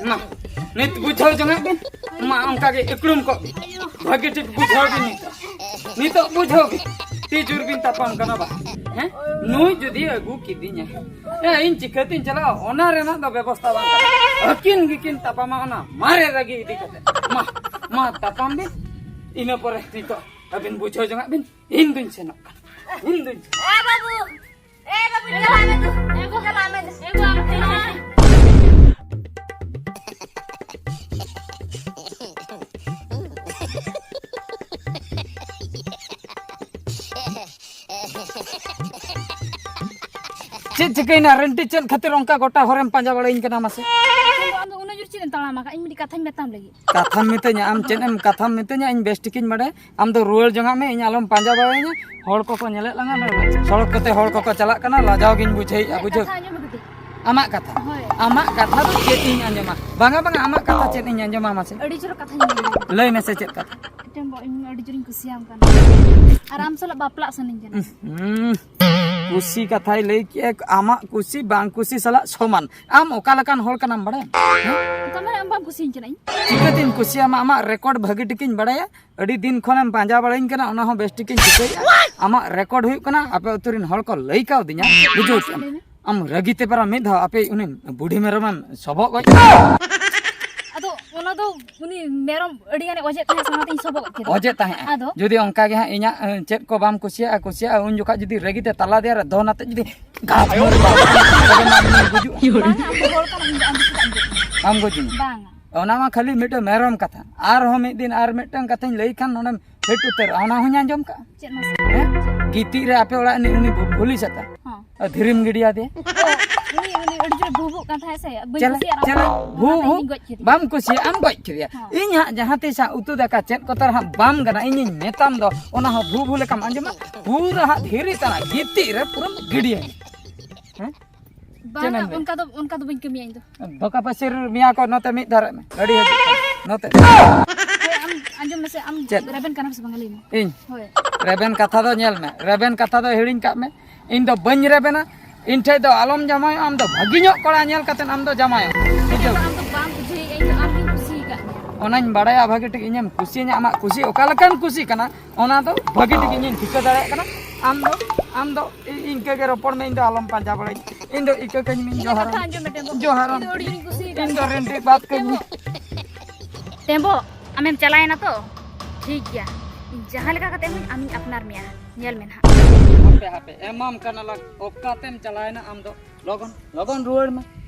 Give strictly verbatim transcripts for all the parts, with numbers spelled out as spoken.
ᱢᱟ, ᱱᱤᱛ ᱵᱩᱡᱷᱟᱹᱣ ᱡᱚᱝᱟᱜ ᱵᱤᱱ᱾ ᱢᱟ, ᱚᱱᱠᱟ ᱜᱮ ᱤᱠᱲᱩᱢ ᱠᱚᱜ ᱵᱤᱱ᱾ ᱵᱷᱟᱹᱜᱤ ᱴᱷᱤᱠ ᱵᱩᱡᱷᱟᱹᱣ ᱵᱤᱱ ᱱᱤᱛᱚᱜ᱾ ᱱᱤᱛᱚᱜ ᱵᱩᱡᱷᱟᱹᱣ ᱵᱤᱱ᱾ ᱛᱤ ᱡᱳᱨ ᱵᱤᱱ ᱛᱟᱯᱟᱢ ᱠᱟᱱᱟ ᱵᱟ? ᱦᱮᱸ? ᱱᱩᱭ ᱡᱩᱫᱤ ᱟᱹᱜᱩ ᱠᱤᱫᱤᱧᱟ, ᱮ, ᱤᱧ ᱪᱤᱠᱟᱹᱛᱤᱧ ᱪᱟᱞᱟᱜᱼᱟ? ᱚᱱᱟ ᱨᱮᱱᱟᱜ ᱫᱚ ᱵᱮᱵᱚᱥᱛᱷᱟ ᱵᱟᱝ ᱠᱟᱱᱟ᱾ ᱟᱹᱠᱤᱱ ᱜᱮᱠᱤᱱ ᱛᱟᱯᱟᱢᱟ ᱚᱱᱟ ᱢᱟᱨᱮ ᱨᱟᱹᱜᱤ ᱤᱫᱤ ᱠᱟᱛᱮ᱾ ᱢᱟ, ᱢᱟ, ᱛᱟᱯᱟᱢ ᱵᱤᱱ᱾ ᱤᱱᱟᱹ ᱯᱚᱨᱮ ᱱᱤᱛᱚᱜ ᱟᱹᱵᱤᱱ ᱵᱩᱡᱷᱟᱹᱣ ᱡᱚᱝᱟᱜ ᱵᱤᱱ᱾ ᱤᱧ ᱫᱩᱧ ᱥᱮᱱᱚᱜ ᱠᱟᱱᱟ᱾ ᱤᱧ ᱫᱩᱧ ᱥᱮᱱᱚᱜ ᱠᱟᱱᱟ᱾ ᱮ ᱵᱟᱹᱵᱩ, ᱮ ᱵᱟᱹᱵᱩ, ᱪᱟᱞᱟᱜ ᱢᱮ ᱛᱚ᱾ ᱪᱟᱞᱟᱜ ᱢᱮ᱾ ᱪᱮᱫ ᱪᱤᱠᱟᱹᱭᱮᱱᱟ ᱨᱮᱱᱴᱤ? ᱪᱮᱫ ᱠᱷᱟᱹᱛᱤᱨ ᱚᱱᱠᱟ ᱜᱚᱴᱟ ᱦᱚᱨᱮᱢ ᱯᱟᱸᱡᱟ ᱵᱟᱲᱟᱭᱤᱧ ᱠᱟᱱᱟ ᱢᱟᱥᱮ? ᱟᱢ ᱫᱚ ᱩᱱᱟᱹᱜ ᱡᱳᱨ ᱪᱮᱫ ᱮᱢ ᱛᱟᱲᱟᱢ ᱟᱠᱟᱫ? ᱤᱧ ᱢᱤᱫᱴᱤᱡ ᱠᱟᱛᱷᱟᱧ ᱢᱮᱛᱟᱢ ᱞᱟᱹᱜᱤᱫ᱾ ᱠᱟᱛᱷᱟᱢ ᱢᱤᱛᱟᱹᱧᱟ? ᱟᱢ ᱪᱮᱫ ᱮᱢ ᱠᱟᱛᱷᱟᱢ ᱢᱤᱛᱟᱹᱧᱟ? ᱤᱧ ᱵᱮᱥ ᱴᱷᱤᱠᱤᱧ ᱵᱟᱰᱟᱭᱟ᱾ ᱟᱢ ᱫᱚ ᱨᱩᱣᱟᱹᱲ ᱡᱚᱝᱟᱜ ᱢᱮ, ᱤᱧ ᱟᱞᱚᱢ ᱯᱟᱸᱡᱟ ᱵᱟᱲᱟᱭᱤᱧᱟ᱾ ᱦᱚᱲ ᱠᱚᱠᱚ ᱧᱮᱞᱮᱫ ᱞᱟᱝᱟ, ᱱᱚᱰᱮ ᱥᱚᱲᱚᱠ ᱠᱚᱛᱮ ᱦᱚᱲ ᱠᱚᱠᱚ ᱪᱟᱞᱟᱜ ᱠᱟᱱᱟ, ᱞᱟᱡᱟᱣ ᱜᱤᱧ ᱵᱩᱡᱷᱟᱹᱣᱮᱫᱼᱟ, ᱤᱧᱟᱹᱜ ᱵᱩᱡᱷᱟᱹᱣ᱾ ᱠᱟᱛᱷᱟ ᱟᱸᱡᱚᱢ ᱠᱟᱹᱴᱤᱡ᱾ ᱟᱢᱟᱜ ᱠᱟᱛᱷᱟ? ᱦᱳᱭ᱾ ᱟᱢᱟᱜ ᱠᱟᱛᱷᱟ ᱫᱚ ᱪᱮᱫ ᱤᱧ ᱟᱸᱡᱚᱢᱟ? ᱵᱟᱝᱟ, ᱵᱟᱝᱟ, ᱟᱢᱟᱜ ᱠᱟᱛᱷᱟ ᱪᱮᱫ ᱤᱧ ᱟᱸᱡᱚᱢᱟ ᱢᱟᱥᱮ? ᱟᱹᱰᱤ ᱪᱚᱨᱚᱠ ᱠᱟᱛᱷᱟᱧ ᱟᱸᱡᱚᱢ ᱠᱮᱫᱟ᱾ ᱞᱟᱹᱭ ᱢᱮᱥᱮ ᱪᱮᱫ ᱠᱟᱛᱷᱟ? ᱢᱤᱫᱴᱮᱱ ᱵᱚ-, ᱤᱧ ᱟᱹᱰᱤ ᱡᱳᱨᱤᱧ ᱠᱩᱥᱤᱭᱟᱢ ᱠᱟᱱᱟ᱾ ᱟᱨ ᱟᱢ ᱥᱟᱞᱟᱜ ᱵᱟᱯᱞᱟᱜ ᱥᱟᱱᱟᱧ ᱠᱟᱱᱟ᱾ ᱦᱩᱸ, ᱠᱩᱥᱤ ᱠᱟᱛᱷᱟᱭ ᱞᱟᱹᱭ ᱠᱮᱜᱼᱟ, ᱟᱢᱟᱜ ᱠᱩᱥᱤ ᱵᱟᱝ ᱠᱩᱥᱤ ᱥᱟᱞᱟᱜ ᱥᱚᱢᱟᱱ᱾ ᱟᱢ ᱚᱠᱟ ᱞᱮᱠᱟᱱ ᱦᱚᱲ ᱠᱟᱱᱟᱢ ᱵᱟᱲᱟᱭᱟᱢ? ᱦᱮᱸ? ᱛᱟᱨ ᱢᱟᱱᱮ ᱟᱢ ᱵᱟᱢ ᱠᱩᱥᱤᱭᱟᱹᱧ ᱠᱟᱱᱟ ᱤᱧ? ᱪᱤᱠᱟᱹᱛᱤᱧ ᱠᱩᱥᱤᱭᱟᱢᱟ? ᱟᱢᱟᱜ ᱨᱮᱠᱚᱨᱰ ᱵᱷᱟᱹᱜᱤ ᱴᱷᱤᱠᱤᱧ ᱵᱟᱲᱟᱭᱟ᱾ ᱟᱹᱰᱤ ᱫᱤᱱ ᱠᱷᱚᱱᱮᱢ ᱯᱟᱸᱡᱟ ᱵᱟᱲᱟᱧ ᱠᱟᱱᱟ, ᱚᱱᱟ ᱦᱚᱸ ᱵᱮᱥ ᱴᱷᱤᱠᱤᱧ ᱴᱷᱤᱠᱟᱹᱭᱮᱫᱼᱟ᱾ ᱟᱢᱟᱜ ᱨᱮᱠᱚᱨᱰ ᱦᱩᱭᱩᱜ ᱠᱟᱱᱟ, ᱟᱯᱮ ᱟᱹᱛᱩ ᱨᱮᱱ ᱦᱚᱲ ᱠᱚ ᱞᱟᱹᱭ ᱠᱟᱣᱫᱤᱧᱟ, ᱵᱩᱡᱷᱟᱹᱣ ᱠᱮᱫᱟᱢ? ᱞᱟᱹᱭ ᱢᱮ᱾ ᱟᱢ ᱨᱟᱹᱜᱤ ᱛᱮ ᱯᱟᱨᱟ ᱢᱤᱫ ᱫᱷᱟᱣ ᱟᱯᱮ ᱩᱱᱤ ᱵᱩᱰᱷᱤ ᱢᱮᱨᱚᱢᱮᱢ ᱥᱚᱵᱚᱜ ᱜᱚᱡ ᱠᱮᱫᱟ᱾ ᱟᱫᱚ ᱚᱱᱟ ᱫᱚ ᱩᱱᱤ ᱢᱮᱨᱚᱢ ᱟᱹᱰᱤ ᱜᱟᱱᱮ ᱚᱡᱮᱫ ᱛᱟᱦᱮᱸᱫ ᱥᱮ, ᱚᱱᱟᱛᱮᱧ ᱥᱚᱵᱚᱜ ᱜᱚᱡ ᱠᱮᱫᱟ᱾ ᱚᱡᱮᱫ ᱛᱟᱦᱮᱸᱫ? ᱟᱫᱚ? ᱡᱩᱫᱤ ᱚᱱᱠᱟ ᱜᱮ ᱦᱟᱸᱜ ᱤᱧᱟᱹᱜ, ᱮ, ᱪᱮᱫ ᱠᱚ ᱵᱟᱢ ᱠᱩᱥᱤᱭᱟᱜᱼᱟ, ᱠᱩᱥᱤᱭᱟᱜᱼᱟ, ᱩᱱ ᱡᱚᱠᱷᱟᱡ ᱡᱩᱫᱤ ᱨᱟᱹᱜᱤ ᱛᱮ ᱛᱟᱞᱟ ᱫᱮᱭᱟ ᱨᱮ ᱫᱚᱱ ᱟᱛᱮ ᱡᱩᱫᱤ ᱜᱷᱟᱯ ᱢᱟᱹᱨ ᱵᱟᱲᱟ ᱠᱮᱫᱟ, ᱛᱚᱵᱮ ᱢᱟ ᱩᱱᱤ ᱜᱩᱡᱩᱜ᱾ ᱵᱟᱝᱟ, ᱟᱢ ᱫᱚ ᱦᱚᱲ ᱠᱟᱱᱟᱢ, ᱤᱧ ᱫᱚ ᱟᱢ ᱫᱚ ᱪᱮᱫᱟᱜ ᱮᱢ ᱜᱚᱡ ᱠᱮᱫᱟ? ᱵᱟᱢ ᱜᱩᱡᱩᱜᱼᱟ᱾ ᱵᱟᱝᱟ᱾ ᱚᱱᱟ ᱢᱟ ᱠᱷᱟᱹᱞᱤ ᱢᱤᱫᱴᱮᱱ ᱢᱮᱨᱚᱢ ᱠᱟᱛᱷᱟ᱾ ᱟᱨᱦᱚᱸ ᱢᱤᱫ ᱫᱤᱱ ᱟᱨ ᱢᱤᱫᱴᱟᱝ ᱠᱟᱛᱷᱟᱧ ᱞᱟᱹᱭ ᱠᱷᱟᱱ ᱱᱚᱰᱮᱢ ᱦᱮᱡ ᱩᱛᱟᱹᱨᱚᱜᱼᱟ, ᱚᱱᱟ ᱦᱚᱸᱧ ᱟᱸᱡᱚᱢ ᱠᱟᱜᱼᱟ᱾ ᱪᱮᱫ ᱢᱟᱥᱮ? ᱦᱮᱸ? ᱜᱤᱛᱤᱡ ᱨᱮ ᱟᱯᱮ ᱚᱲᱟᱜ ᱨᱤᱱᱤᱡ ᱩᱱᱤ ᱵᱷᱩ-, ᱵᱷᱩᱞᱤ ᱥᱮᱛᱟ᱾ ᱦᱚᱸ᱾ ᱟᱨ ᱫᱷᱤᱨᱤᱢ ᱜᱤᱰᱤᱭᱟᱫᱮᱭᱟ᱾ ᱚ, ᱩᱱᱤ, ᱩᱱᱤ ᱟᱹᱰᱤ ᱡᱳᱨᱮ ᱵᱷᱩ-ᱵᱷᱩᱜ ᱠᱟᱱ ᱛᱟᱦᱮᱸᱫ ᱥᱮ, ᱵᱟᱹᱧ ᱪᱮᱞᱮ, ᱠᱩᱥᱤᱭᱟᱜ ᱪᱮᱞᱮ, ᱨᱚᱲ᱾ ᱵᱷᱩ, ᱚᱱᱟᱛᱮ ᱵᱷᱩ᱾ ᱤᱧ ᱜᱚᱡ ᱠᱮᱫᱮᱭᱟ᱾ ᱵᱟᱢ ᱠᱩᱥᱤᱭᱟᱜᱼᱟ, ᱟᱢ ᱜᱚᱡ ᱠᱮᱫᱮᱭᱟ᱾ ᱦᱚᱸ᱾ ᱤᱧ ᱦᱟᱸᱜ ᱡᱟᱦᱟᱸ ᱛᱤᱥ ᱦᱟᱸᱜ ᱩᱛᱩ ᱫᱟᱠᱟ ᱪᱮᱫ ᱠᱚᱛᱮ ᱦᱟᱸᱜ ᱵᱟᱢ ᱜᱟᱱᱟ, ᱤᱧᱤᱧ ᱢᱮᱛᱟᱢ ᱫᱚ, ᱚᱱᱟ ᱦᱚᱸ ᱵᱷᱩ, ᱵᱷᱩ ᱞᱮᱠᱟᱢ ᱟᱸᱡᱚᱢᱟ᱾ ᱯᱩᱨᱟᱹ ᱦᱟᱸᱜ ᱫᱷᱤᱨᱤ ᱛᱟᱱᱟᱜ ᱜᱤᱛᱤᱡ ᱨᱮ ᱯᱩᱨᱟᱹᱢ ᱜᱤᱰᱤᱭᱟᱹᱧᱟ᱾ ᱦᱮᱸ? ᱵᱟᱝᱟ, ᱪᱮᱫ ᱮᱢ ᱢᱮᱱ? ᱚᱱᱠᱟ ᱫᱚ, ᱚᱱᱠᱟ ᱫᱚ ᱵᱟᱹᱧ ᱠᱟᱹᱢᱤᱭᱟ ᱤᱧ ᱫᱚ᱾ ᱫᱚᱠᱟ ᱯᱟᱹᱥᱤᱨ ᱢᱮᱭᱟ ᱠᱚ, ᱱᱚᱛᱮ ᱢᱤᱫ ᱫᱷᱟᱨᱮ ᱢᱮ, ᱜᱟᱹᱰᱤ ᱦᱤᱡᱩᱜ ᱠᱟᱱᱟ, ᱱᱚᱛᱮ᱾ ᱦᱳᱭ, ᱟᱸᱡᱚᱢ ᱢᱮᱥᱮ, ᱟᱢ ᱪᱮᱫ? ᱨᱮᱵᱮᱱ ᱠᱟᱱᱟᱢ ᱥᱮ ᱵᱟᱝ? ᱞᱟᱹᱭ ᱢᱮ᱾ ᱤᱧ? ᱦᱳᱭ᱾ ᱨᱮᱵᱮᱱ ᱠᱟᱛᱷᱟ ᱫᱚ ᱧᱮᱞ ᱢᱮ, ᱨᱮᱵᱮᱱ ᱠᱟᱛᱷᱟ ᱫᱚ ᱦᱤᱲᱤᱧ ᱠᱟᱜ ᱢᱮ᱾ ᱤᱧ ᱫᱚ ᱵᱟᱹᱧ ᱨᱮᱵᱮᱱᱟ᱾ ᱤᱧ ᱴᱷᱮᱡ ᱫᱚ ᱟᱞᱚᱢ ᱡᱟᱶᱟᱭᱚᱜᱼᱟ᱾ ᱟᱢ ᱫᱚ ᱵᱷᱟᱹᱜᱤ ᱧᱚᱜ ᱠᱚᱲᱟ ᱧᱮᱞ ᱠᱟᱛᱮ ᱟᱢ ᱫᱚ ᱡᱟᱶᱟᱭᱚᱜ ᱢᱮ᱾ ᱵᱩᱡᱷᱟᱹᱣ? ᱟᱢ ᱫᱚ ᱵᱟᱢ ᱵᱩᱡᱷᱟᱹᱣᱮᱫᱼᱟ, ᱤᱧ ᱫᱚ ᱟᱢ ᱜᱤᱧ ᱠᱩᱥᱤ ᱟᱠᱟᱫ ᱢᱮᱭᱟ᱾ ᱚᱱᱟᱧ ᱵᱟᱲᱟᱭᱟ ᱵᱷᱟᱹᱜᱤ ᱴᱷᱤᱠ, ᱤᱧᱮᱢ ᱠᱩᱥᱤᱭᱟᱹᱧᱟ᱾ ᱟᱢᱟᱜ ᱠᱩᱥᱤ ᱚᱠᱟ ᱞᱮᱠᱟᱱ ᱠᱩᱥᱤ ᱠᱟᱱᱟ, ᱚᱱᱟ ᱫᱚ ᱵᱷᱟᱹᱜᱤ ᱴᱷᱤᱠ ᱤᱧᱤᱧ ᱴᱷᱤᱠᱟᱹ ᱫᱟᱲᱮᱭᱟᱜ ᱠᱟᱱᱟ᱾ ᱟᱢ ᱫᱚ, ᱟᱢ ᱫᱚ ᱤ-, ᱤᱱᱠᱟᱹ ᱜᱮ ᱨᱚᱯᱚᱲ ᱢᱮ, ᱤᱧ ᱫᱚ ᱟᱞᱚᱢ ᱯᱟᱸᱡᱟ ᱵᱟᱲᱟᱧ᱾ ᱤᱧ ᱫᱚ ᱤᱠᱟᱹ ᱠᱟᱹᱧ ᱢᱮ, ᱤᱧᱟᱹᱜ ᱡᱚᱦᱟᱨ᱾ ᱠᱟᱛᱷᱟ ᱟᱸᱡᱚᱢ ᱢᱮ, ᱴᱮᱢᱵᱚ᱾ ᱡᱚᱦᱟᱨ᱾ ᱤᱧ ᱫᱚ ᱟᱹᱰᱤ ᱡᱳᱨᱤᱧ ᱠᱩᱥᱤ ᱤᱧ ᱫᱚ ᱟᱠᱟᱱᱟ᱾ ᱨᱮᱱᱰᱤ ᱵᱟᱫ ᱠᱟᱹᱧ ᱢᱮ᱾ ᱴᱮᱢᱵᱚ, ᱟᱢᱮᱢ ᱪᱟᱞᱟᱣᱮᱱᱟ ᱛᱚ? ᱴᱷᱤᱠ ᱜᱮᱭᱟ, ᱤᱧ ᱡᱟᱦᱟᱸ ᱞᱮᱠᱟ ᱠᱟᱛᱮ ᱦᱚᱸᱧ ᱟᱢᱤᱧ ᱟᱯᱱᱟᱨ ᱢᱮᱭᱟ, ᱧᱮᱞ ᱢᱮ ᱱᱟᱦᱟᱜ᱾ ᱦᱟᱯᱮ, ᱦᱟᱯᱮ, ᱮᱢᱟᱢ ᱠᱟᱱᱟ ᱞᱟᱝ᱾ ᱚᱠᱟᱛᱮᱢ ᱪᱟᱞᱟᱣᱮᱱᱟ ᱟᱢ ᱫᱚ? ᱞᱚᱜᱚᱱ, ᱞᱚᱜᱚᱱ ᱨᱩᱣᱟᱹᱲ ᱢᱮ᱾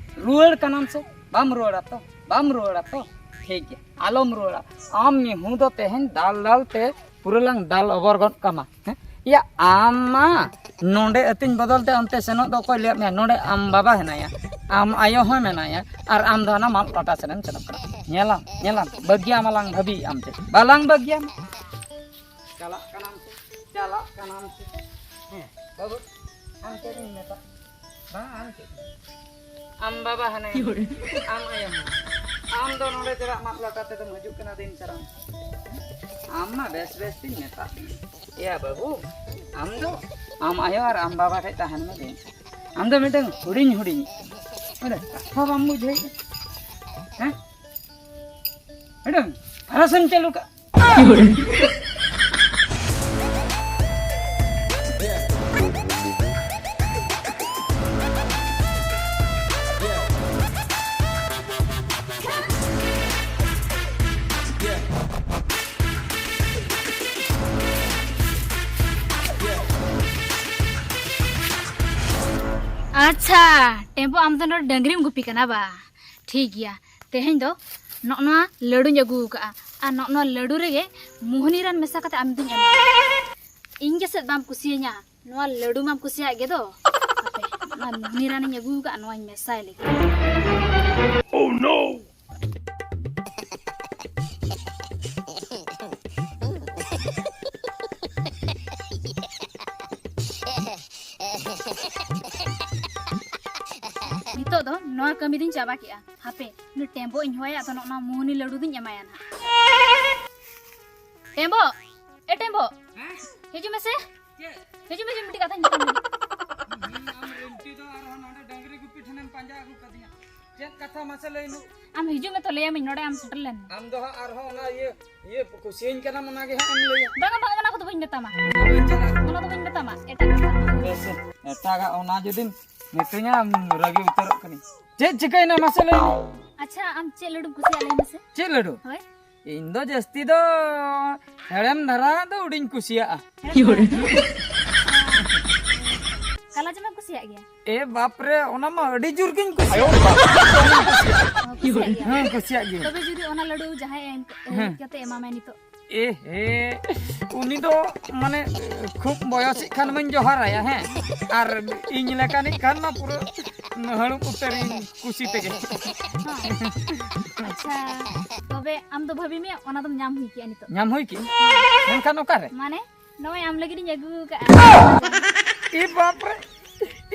ᱨᱩᱣᱟᱹᱲ ᱠᱟᱱᱟᱢ ᱥᱮ? ᱵᱟᱢ ᱨᱩᱣᱟᱹᱲᱟ ᱛᱚ? ᱵᱟᱢ ᱨᱩᱣᱟᱹᱲᱟ ᱛᱚ? ᱴᱷᱤᱠ ᱜᱮᱭᱟ, ᱟᱞᱚᱢ ᱨᱩᱣᱟᱹᱲᱟ᱾ ᱟᱢ ᱢᱤᱦᱩ ᱫᱚ ᱛᱮᱦᱮᱧ ᱫᱟᱞ ᱫᱟᱞ ᱛᱮ ᱯᱩᱨᱟᱹ ᱞᱟᱝ ᱫᱟᱞ ᱚᱵᱚᱨ ᱜᱚᱫ ᱠᱟᱢᱟ᱾ ᱦᱮᱸ? ᱭᱟ, ᱟᱢ ᱢᱟ ᱱᱚᱰᱮ ᱟᱹᱛᱤᱧ ᱵᱚᱫᱚᱞ ᱛᱮ ᱚᱱᱛᱮ ᱥᱮᱱᱚᱜ ᱫᱚ ᱚᱠᱚᱭ ᱞᱟᱹᱭᱟᱫ ᱢᱮᱭᱟ? ᱱᱚᱰᱮ ᱟᱢ ᱵᱟᱵᱟ ᱦᱮᱱᱟᱭᱟ, ᱟᱢ ᱟᱭᱳ ᱦᱚᱸ ᱢᱮᱱᱟᱭᱟ, ᱟᱨ ᱟᱢ ᱫᱚ ᱦᱟᱱᱟ ᱢᱟᱫ ᱯᱟᱴᱟ ᱥᱮᱱᱮᱢ ᱥᱮᱱᱚᱜ ᱠᱟᱱᱟ᱾ ᱧᱮᱞᱟᱢ, ᱧᱮᱞᱟᱢ, ᱵᱟᱹᱜᱤᱭᱟᱢ ᱟᱞᱟᱝ ᱵᱷᱟᱹᱵᱤᱭᱮᱫ ᱟᱢ ᱛᱮ᱾ ᱵᱟᱞᱟᱝ ᱵᱟᱹᱜᱤᱭᱟᱢ᱾ ᱪᱟᱞᱟᱜ ᱠᱟᱱᱟᱢ ᱥᱮ, ᱪᱟᱞᱟᱜ ᱠᱟᱱᱟᱢ ᱥᱮ? ᱦᱮᱸ, ᱵᱟᱹᱵᱩ, ᱟᱢ ᱪᱮᱫ ᱤᱧ ᱢᱮᱛᱟᱜ? ᱵᱟᱝ, ᱟᱢ ᱪᱮᱫ? ᱟᱢ ᱵᱟᱵᱟ ᱦᱟᱱᱮ, ᱟᱢ ᱟᱭᱳ ᱦᱚᱸ᱾ ᱟᱢ ᱫᱚ ᱱᱚᱰᱮ ᱪᱮᱫᱟᱜ ᱢᱟᱫ ᱞᱟᱴᱟ ᱛᱮᱫᱚᱢ ᱦᱤᱡᱩᱜ ᱠᱟᱱᱟ ᱫᱤᱱ ᱥᱟᱨᱟ? ᱟᱢ ᱢᱟ ᱵᱮᱥ ᱵᱮᱥ ᱛᱤᱧ ᱢᱮᱛᱟᱜ ᱢᱮ᱾ ᱮᱭᱟ ᱵᱟᱹᱵᱩ, ᱟᱢ ᱫᱚ ᱟᱢ ᱟᱭᱳ ᱟᱨ ᱟᱢ ᱵᱟᱵᱟ ᱴᱷᱮᱡ ᱛᱟᱦᱮᱱ ᱢᱮ ᱫᱤᱱ ᱥᱟᱨᱟ᱾ ᱟᱢ ᱫᱚ ᱢᱤᱫᱴᱟᱝ ᱦᱩᱰᱤᱧ ᱦᱩᱰᱤᱧ, ᱢᱟᱱᱮ ᱠᱟᱛᱷᱟ ᱵᱟᱢ ᱵᱩᱡᱷᱟᱹᱣᱮᱫᱼᱟ, ᱦᱮᱸ? ᱢᱤᱫᱴᱟᱝ ᱯᱷᱟᱨᱟᱥᱮᱢ ᱪᱟᱹᱞᱩ ᱠᱟᱜ᱾ ᱟᱪᱪᱷᱟ, ᱴᱮᱢᱯᱳ, ᱟᱢ ᱫᱚ ᱱᱚᱰᱮ ᱰᱟᱹᱝᱨᱤᱢ ᱜᱩᱯᱤ ᱠᱟᱱᱟ ᱵᱟ? ᱴᱷᱤᱠ ᱜᱮᱭᱟ, ᱛᱮᱦᱮᱧ ᱫᱚ ᱱᱚᱜᱼᱚ ᱱᱚᱣᱟ ᱞᱟᱹᱰᱩᱧ ᱟᱹᱜᱩ ᱟᱠᱟᱫᱼᱟ, ᱟᱨ ᱱᱚᱜᱼᱚ ᱱᱚᱣᱟ ᱞᱟᱹᱰᱩ ᱨᱮᱜᱮ ᱢᱳᱦᱱᱤ ᱨᱟᱱ ᱢᱮᱥᱟ ᱠᱟᱛᱮ ᱟᱢ ᱫᱩᱧ ᱮᱢᱟ᱾ ᱤᱧ ᱜᱮ ᱥᱮᱫ ᱵᱟᱢ ᱠᱩᱥᱤᱭᱟᱹᱧᱟ, ᱱᱚᱣᱟ ᱞᱟᱹᱰᱩ ᱢᱟᱢ ᱠᱩᱥᱤᱭᱟᱜ ᱜᱮ ᱫᱚ᱾ ᱦᱟᱯᱮ, ᱱᱚᱣᱟ ᱢᱳᱦᱱᱤ ᱨᱟᱱᱤᱧ ᱟᱹᱜᱩ ᱟᱠᱟᱫᱼᱟ, ᱱᱚᱣᱟᱧ ᱢᱮᱥᱟᱭ ᱞᱟᱹᱜᱤᱫ᱾ Oh no! ᱱᱤᱛᱚᱜ ᱫᱚ ᱱᱚᱣᱟ ᱠᱟᱹᱢᱤ ᱫᱩᱧ ᱪᱟᱵᱟ ᱠᱮᱜᱼᱟ᱾ ᱦᱟᱯᱮ, ᱩᱱᱤ ᱴᱮᱢᱵᱚ ᱤᱧ ᱦᱚᱦᱚᱭᱟ, ᱟᱫᱚ ᱱᱚᱜᱼᱚ ᱱᱚᱣᱟ ᱢᱳᱦᱱᱤ ᱞᱟᱹᱰᱩ ᱫᱩᱧ ᱮᱢᱟᱭᱟ ᱱᱟᱦᱟᱜ᱾ ᱴᱮᱢᱵᱚ, ᱮ ᱴᱮᱢᱵᱚ, ᱦᱮᱸ? ᱦᱤᱡᱩᱜ ᱢᱮᱥᱮ᱾ ᱪᱮᱫ? ᱦᱤᱡᱩᱜ ᱢᱮᱥᱮ, ᱢᱤᱫᱴᱤᱡ ᱠᱟᱛᱷᱟᱧ ᱢᱮᱛᱟᱢ ᱠᱟᱱᱟ᱾ ᱦᱩᱸ, ᱟᱢ ᱨᱮᱱᱴᱤ ᱫᱚ ᱟᱨᱦᱚᱸ ᱱᱚᱰᱮ ᱰᱟᱝᱨᱤ ᱜᱩᱯᱤ ᱴᱷᱮᱱᱮᱢ ᱯᱟᱸᱡᱟ ᱟᱹᱜᱩ ᱠᱟᱫᱤᱧᱟ᱾ ᱪᱮᱫ ᱠᱟᱛᱷᱟ ᱢᱟᱥᱮ ᱞᱟᱹᱭ ᱢᱮ? ᱟᱢ ᱦᱤᱡᱩᱜ ᱢᱮ ᱛᱚ, ᱞᱟᱹᱭᱟᱢᱟᱹᱧ ᱱᱚᱰᱮ ᱟᱢ ᱥᱮᱴᱮᱨ ᱞᱮᱱ᱾ ᱟᱢ ᱫᱚ ᱦᱟᱸᱜ ᱟᱨᱦᱚᱸ ᱚᱱᱟ ᱤᱭᱟᱹ, ᱤᱭᱟᱹ ᱠᱩᱥᱤᱭᱟᱹᱧ ᱠᱟᱱᱟᱢ, ᱚᱱᱟ ᱜᱮ ᱦᱟᱸᱜ ᱮᱢ ᱞᱟᱹᱭᱟ᱾ ᱵᱟᱝᱟ, ᱵᱟᱝᱟ, ᱚᱱᱟ ᱠᱚᱫᱚ ᱵᱟᱹᱧ ᱢᱮᱛᱟᱢᱟ᱾ ᱚᱱᱟ ᱵᱟᱹᱧ ᱪᱟᱞᱟᱜᱼᱟ᱾ ᱚᱱᱟ ᱫᱚ ᱵᱟᱹᱧ ᱢᱮᱛᱟᱢᱟ, ᱮᱴᱟᱜ ᱠᱟᱛᱷᱟ᱾ ᱵᱮᱥ, ᱮᱴᱟᱜᱟᱜ ᱚᱱᱟ ᱡᱩᱫᱤᱢ ᱢᱤᱛᱟᱹᱧᱟ, ᱨᱟᱹᱜᱤ ᱩᱛᱟᱹᱨᱚᱜ ᱠᱟᱹᱱᱟᱹᱧ᱾ ᱪᱮᱫ ᱪᱤᱠᱟᱹᱭᱮᱱᱟ ᱢᱟᱥᱮ ᱞᱟᱹᱭ ᱢᱮ? ᱟᱪᱪᱷᱟ, ᱟᱢ ᱪᱮᱫ ᱞᱟᱹᱰᱩᱢ ᱠᱩᱥᱤᱭᱟᱜᱼᱟ, ᱞᱟᱹᱭ ᱢᱮᱥᱮ? ᱪᱮᱫ ᱞᱟᱹᱰᱩ? ᱦᱳᱭ᱾ ᱤᱧ ᱫᱚ ᱡᱟᱹᱥᱛᱤ ᱫᱚ ᱦᱮᱲᱮᱢ ᱫᱷᱟᱨᱟ ᱫᱚ ᱟᱹᱰᱤᱧ ᱠᱩᱥᱤᱭᱟᱜᱼᱟ᱾ ᱦᱮᱲᱮᱢ ᱫᱷᱟᱨᱟ? ᱠᱟᱞᱟ ᱡᱟᱢᱮᱢ ᱠᱩᱥᱤᱭᱟᱜ ᱜᱮᱭᱟ? ᱮ ᱵᱟᱯ ᱨᱮ, ᱚᱱᱟ ᱢᱟ ᱟᱹᱰᱤ ᱡᱳᱨ ᱜᱤᱧ ᱠᱩᱥᱤᱭᱟᱜᱼᱟ᱾ ᱚ, ᱠᱩᱥᱤᱭᱟᱜ ᱜᱮᱭᱟ? ᱦᱮᱸ, ᱠᱩᱥᱤᱭᱟᱜ ᱜᱤᱭᱟᱹᱧ᱾ ᱛᱚᱵᱮ ᱡᱩᱫᱤ ᱚᱱᱟ ᱞᱟᱹᱰᱩ ᱡᱟᱦᱟᱸᱭ ᱮᱢ, ᱦᱮᱸ᱾ ᱦᱮᱡ ᱠᱟᱛᱮ ᱮᱢᱟᱢᱟᱭ ᱱᱤᱛᱚᱜ? ᱮ ᱦᱮ, ᱩᱱᱤ ᱫᱚ ᱢᱟᱱᱮ ᱠᱷᱩᱵ ᱵᱚᱭᱚᱥᱤᱜ ᱠᱷᱟᱱ ᱢᱟᱧ ᱡᱚᱦᱟᱨᱟᱭᱟ, ᱦᱮᱸ, ᱟᱨ ᱤᱧ ᱞᱮᱠᱟᱱᱤᱡ ᱠᱷᱟᱱ ᱢᱟ ᱯᱩᱨᱟᱹ ᱦᱟᱹᱲᱩᱵ ᱩᱛᱟᱹᱨᱤᱧ ᱠᱩᱥᱤ ᱛᱮᱜᱮ᱾ ᱦᱮᱸ᱾ ᱟᱪᱪᱷᱟ, ᱛᱚᱵᱮ ᱟᱢ ᱫᱚ ᱵᱷᱟᱹᱵᱤ ᱢᱮ, ᱚᱱᱟ ᱫᱚᱢ ᱧᱟᱢ ᱦᱩᱭ ᱠᱮᱜᱼᱟ ᱱᱤᱛᱚᱜ᱾ ᱧᱟᱢ ᱦᱩᱭ ᱠᱮᱜᱼᱟ? ᱢᱮᱱᱠᱷᱟᱱ ᱚᱠᱟᱨᱮ? ᱢᱟᱱᱮ, ᱱᱚᱜᱼᱚᱭ ᱟᱢ ᱞᱟᱹᱜᱤᱫ ᱤᱧ ᱟᱹᱜᱩ ᱟᱠᱟᱫᱼᱟ᱾ ᱮ ᱵᱟᱯ ᱨᱮ,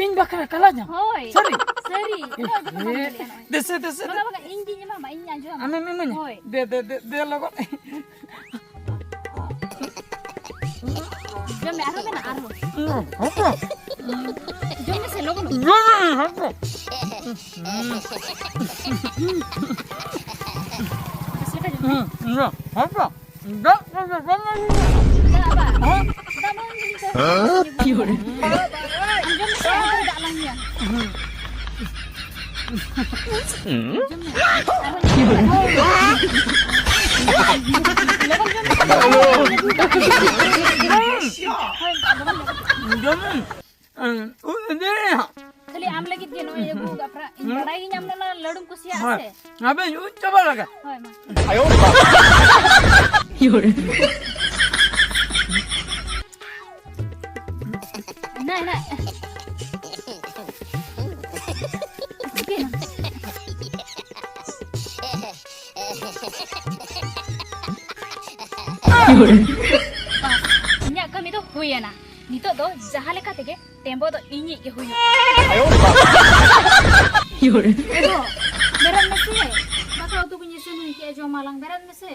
ᱤᱧ ᱵᱟᱠᱷᱨᱟ ᱠᱟᱞᱟ ᱡᱟᱢ? ᱦᱳᱭ᱾ ᱥᱟᱹᱨᱤ? ᱥᱟᱹᱨᱤ᱾ ᱱᱚᱜᱼᱚᱭ ᱫᱚᱠᱚ ᱵᱟᱝ ᱮ, ᱧᱮᱞᱮᱜᱼᱟ ᱱᱚᱜᱼᱚᱭ᱾ ᱫᱮᱥᱮ, ᱫᱮᱥᱮ, ᱵᱟᱝᱟ, ᱫᱮ- ᱵᱟᱝᱟ, ᱤᱧ ᱜᱤᱧ ᱮᱢᱟᱢᱟ, ᱤᱧ ᱟᱸᱡᱚᱢᱟᱢᱟ᱾ ᱟᱢᱮᱢ ᱤᱢᱟᱹᱧᱟ? ᱦᱳᱭ᱾ ᱫᱮ, ᱫᱮ, ᱫᱮ, ᱫᱮ ᱞᱚᱜᱚᱱ᱾ ᱡᱚᱢ ᱢᱮ, ᱟᱨᱦᱚᱸ ᱢᱮᱱᱟᱜᱼᱟ, ᱟᱨᱦᱚᱸ᱾ ᱦᱚᱯᱚᱱ᱾ ᱡᱚᱢ ᱢᱮᱥᱮ, ᱞᱚᱜᱚᱱ᱾ ᱡᱚᱢ ᱢᱮ, ᱦᱚᱯᱚᱱ᱾ ᱵᱮᱥ ᱞᱮᱠᱟ ᱡᱚᱢ ᱢᱮ᱾ ᱦᱩᱸ, ᱦᱩᱸ, ᱦᱚᱯᱚᱱ᱾ ᱫᱟᱜ ᱠᱚᱫᱚ ᱵᱟᱝ ᱟᱹᱜᱩ᱾ ᱫᱟᱜ ᱵᱟᱝ? ᱦᱮᱸ? ᱫᱟᱜ ᱵᱟᱝ ᱟᱹᱜᱩ ᱞᱮᱫᱟ᱾ ᱦᱮᱸ? ᱟᱸᱡᱚᱢ ᱢᱮᱥᱮ, ᱟᱫᱚ ᱫᱟᱜ ᱞᱟᱝ ᱧᱩᱭᱟ᱾ ᱦᱩᱸ᱾ ᱟᱸᱡᱚᱢ ᱢᱮ᱾ ᱟᱨᱦᱚᱸ ᱧᱩᱭᱟ᱾ ᱞᱚᱜᱚᱱ ᱡᱚᱢ ᱢᱮ᱾ ᱦᱳᱭ, ᱞᱚᱜᱚᱱ ᱡᱚᱢ ᱢᱮ᱾ ᱡᱚᱢ ᱢᱮ᱾ ᱩᱫ ᱤᱫᱤ ᱨᱮ ᱦᱟᱸᱜ᱾ ᱠᱷᱟᱹᱞᱤ ᱟᱢ ᱞᱟᱹᱜᱤᱫ ᱜᱮ ᱱᱚᱜᱼᱚᱭ ᱟᱹᱜᱩ ᱟᱠᱟᱫ ᱯᱨᱟ-, ᱤᱧ ᱦᱩᱸ᱾ ᱵᱟᱲᱟᱭ ᱜᱤᱧ ᱟᱢ ᱚᱱᱟ ᱞᱟᱹᱰᱩᱢ ᱠᱩᱥᱤᱭᱟᱜᱼᱟ ᱦᱳᱭ᱾ ᱥᱮ᱾ ᱟᱵᱮᱱ ᱩᱫ ᱪᱟᱵᱟ ᱞᱮᱠᱟ᱾ ᱦᱳᱭ, ᱢᱟ᱾ ᱟᱭᱳ ᱵᱟᱵᱟ᱾ ᱦᱮᱱᱟᱜ, ᱦᱮᱱᱟᱜ᱾ ᱪᱤᱠᱟᱹᱭᱮᱱᱟ? ᱵᱟᱥ, ᱤᱧᱟᱹᱜ ᱠᱟᱹᱢᱤ ᱫᱚ ᱦᱩᱭᱮᱱᱟ᱾ ᱱᱤᱛᱚᱜ ᱫᱚ ᱡᱟᱦᱟᱸ ᱞᱮᱠᱟ ᱛᱮᱜᱮ ᱴᱮᱢᱵᱚ ᱫᱚ ᱤᱧᱤᱡ ᱜᱮ ᱦᱩᱭᱩᱜᱼᱟ᱾ ᱮ ᱜᱚ, ᱵᱮᱨᱮᱫ ᱢᱮᱥᱮ᱾ ᱫᱟᱠᱟ ᱩᱛᱩ ᱠᱚᱧ ᱤᱥᱤᱱ ᱦᱩᱭ ᱠᱮᱜᱼᱟ, ᱡᱚᱢ ᱟᱞᱟᱝ᱾ ᱵᱮᱨᱮᱫ ᱢᱮᱥᱮ᱾